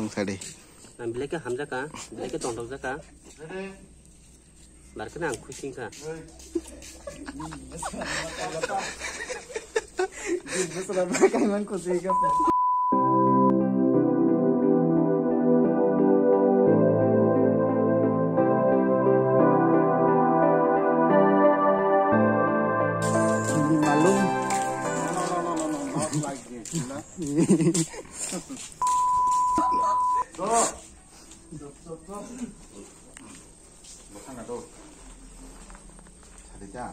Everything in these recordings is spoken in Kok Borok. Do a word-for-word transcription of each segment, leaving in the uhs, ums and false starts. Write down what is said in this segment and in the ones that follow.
Sadi. Ang belai khe hamjakha, belai khe tongthokjakha. Bar khe ang khuisingkha. Malum. Bo thangna do. Sadi ta.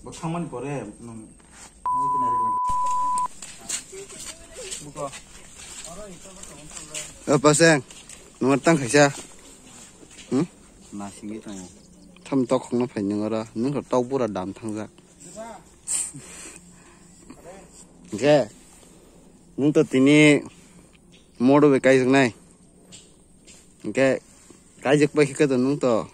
Bo thangmani pore, nung, nung kina rik lang. O Paseng, nung tang khaisa. Hmm? Na singwi tongo. Tham tok khongno phai nung oro, nung kho tok bura dam thangjak. Hwnkhe, nung to tini modo bai kaijak nai. Hwnkhe, kaijak pai khe to nung to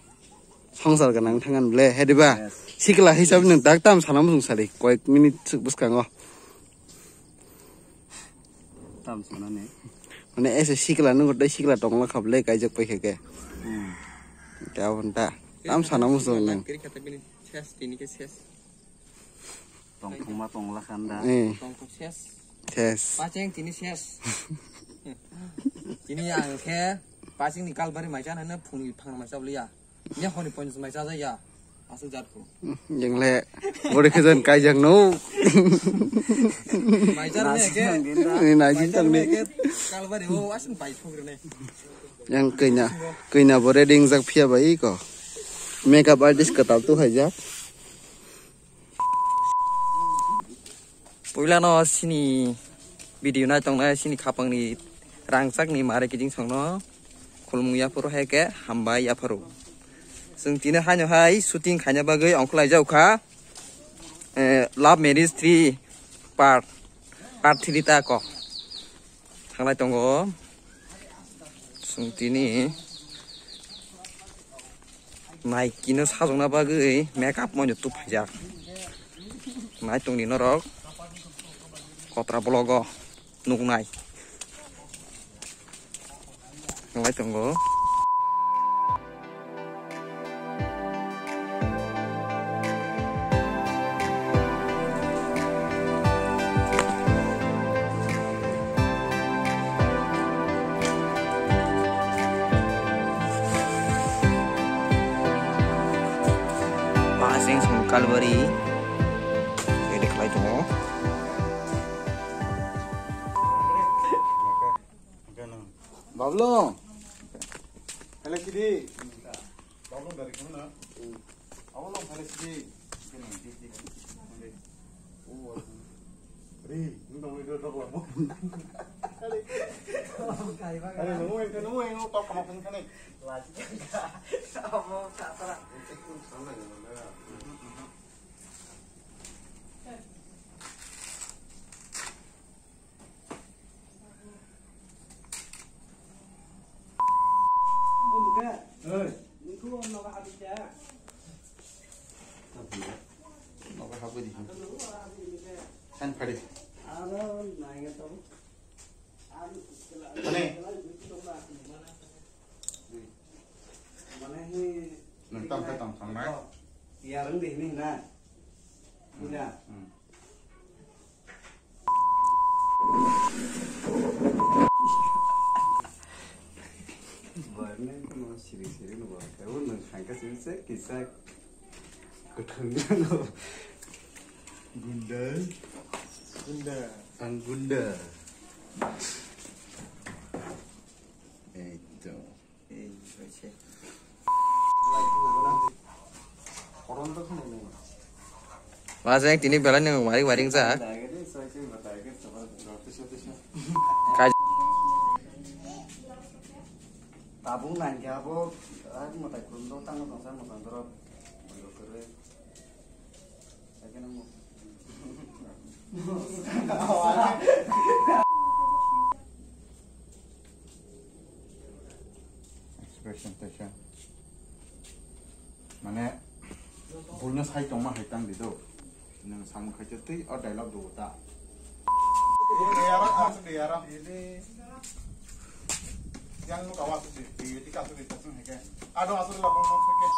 songsar gwnang thangani ble, he diba? Yes. Sikla hisab nung dak tam sana muchung sadi, koyek minute swk bwskango. Tam sana ne? Mane ese sikla nung tei sikla tongla khap le kaijak pai khe ke. Hmm. Hwnkhe aboni ta tam sana muchung nung. Kiri kata bini ses, tini ke ses. Tongthokma tongla khan da. Eh. Tongthok ses. Ses. Pacheng tini ses. Tini ang khe pacheng ni kalbari mai chan hano phungni phang mai chabli ya. Nya honi ponchas mai chaja ya. Asuk jat ko. Jengle bore khe jan kaijak no. Mai chan ne ke. Ni nai jin tang ni. Kalbari o asin pai thok rene. Yang kena, kena bore ding jak phia bai ko. Makeup artist katal tu hai jak. Puilano sini video nai tongnai sini khapangni rangchakni mare kijing songno khulumung yaphuru hai khe hambai yaphuru. Chwng tini haino hai shooting khaina bagwi ongkhorlai jaukha, eh, Love Marriage three part, part three ta kok. Thanglai tongo. Chwng tini naikino sajokna bagwi makeup moino tubphaijak. Nai tongdi norok kotra vlog o nuknai. Thanglai tongo. Paseng song kalbari ready khlai tongo. Bablo. Hello, Kidi. Bablo dari kemana? Abo long phalai sidi. Ri, nung tong ri dok lamo. Are, nung eng, nung eng, nung tok kama pun kane. Laji ka. Amo ka tara. Oi. Nogo habwi di. San phadi. Mane. Mane hi. Nang tam ka tam thangnai. Yarang di ni na. Punya. Hmm. Barne no siri siri no ba. Kau nang sangka siri se kisa. Kwthwng no. Gunda. Gunda. Ang gunda. Eto. Maseng tini belai nung waring waring jak. Kai- Tabung nangkhe abo, ah, mwtai khulumdo tangma tongsa mwtai borok. Expression taisa. Mane, buino sai tongma hai tang di do. Nang samung khai twi o dialogue do ta. Ini. Yang nu kawa asuk di, di, di kasuk di, kasuk di ke. Ado asuk la bong bong ke.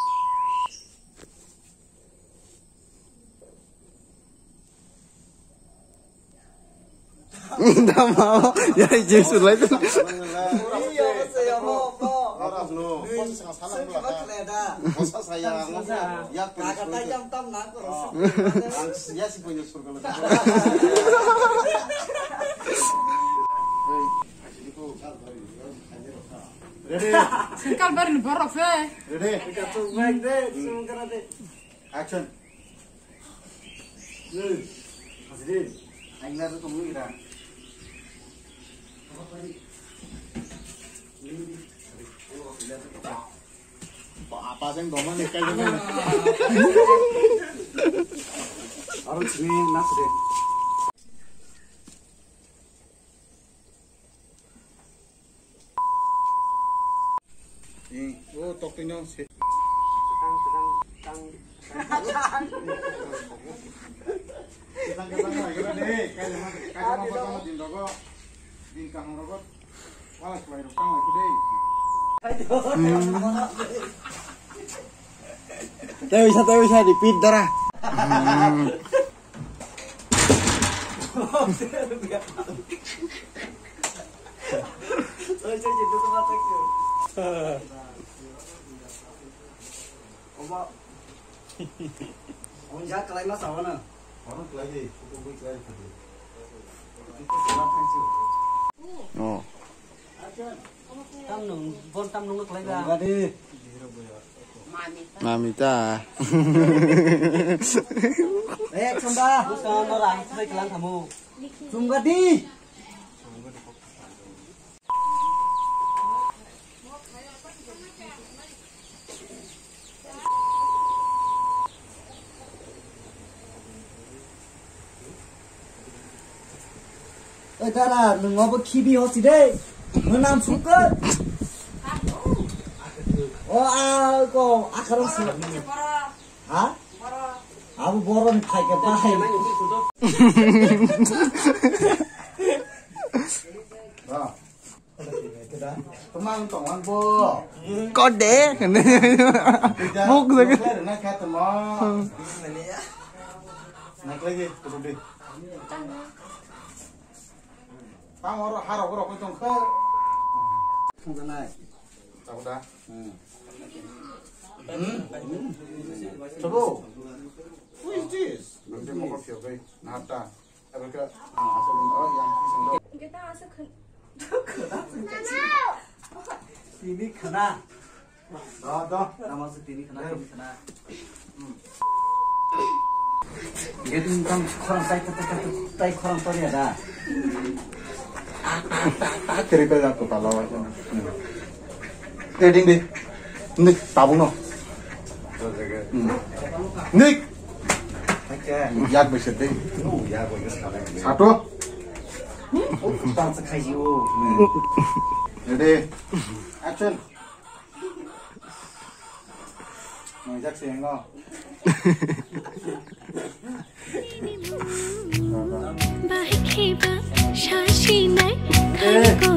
Tamo, ya, Jesu lai tu. Iya, apa sih, apa, apa? Orang nu, bos sama salam belakang. Bos saya, bos ya. Kata jam tam nak. Ang ya si punya surga. Ready? Singkal bar ni borok se. Ready? Action. Hey, Hasri, ang na to tong ngira. Apa sih ngomong nih kayak gini? Harus ini nas deh. Eh, oh, tok tino se. Tang, tang, tang. Ketang, ketang, lagi deh. Kayak mana? Kayak mana? Pertama din rogo, din kaham rogo. Wala, kuai rok tang lagi deh. Tei bisa, tei bisa, repeat dara. Oh. Tamnung, bon tamnung nuk lai ba. Mami ta. Eh, chumba. Bukan orang, saya kelang kamu. Chumba di. Oi dara, nwng obo khibi hosi de. Mwnam sukha. O a ko akharo si. Ha? Abo boroni phaikhe bahai. Tomang tongan bo. Kode. Buk lagi. Naklai rwna kha tamo. Naklai di, kudu di. Tamo oro haro oro koi tong kha. Sungjanai. Tabuda. Hmm. Hmm? Sabo. Who is this? Nang dia mokol siap, guys. Nata. Abang kira, ah, asal, oh, yang sendok. Kita asal khen. Tini khana. Do, do. Nama se tini khana, tini khana. Hmm. Gate ni tang khorang tai, tai, tai, tai, tai khorang tor ya da. Ah, ah, ah, ah, kiri kiri aku kalau aja. Hmm. Eh, ding, ding. Nik, tabung no. Hmm. Nik. Yak bai se ding. Sato. Tang se khai ji o. Ready. Action. Nang jak se ngo. Bahai khiba shashi nai. Eh.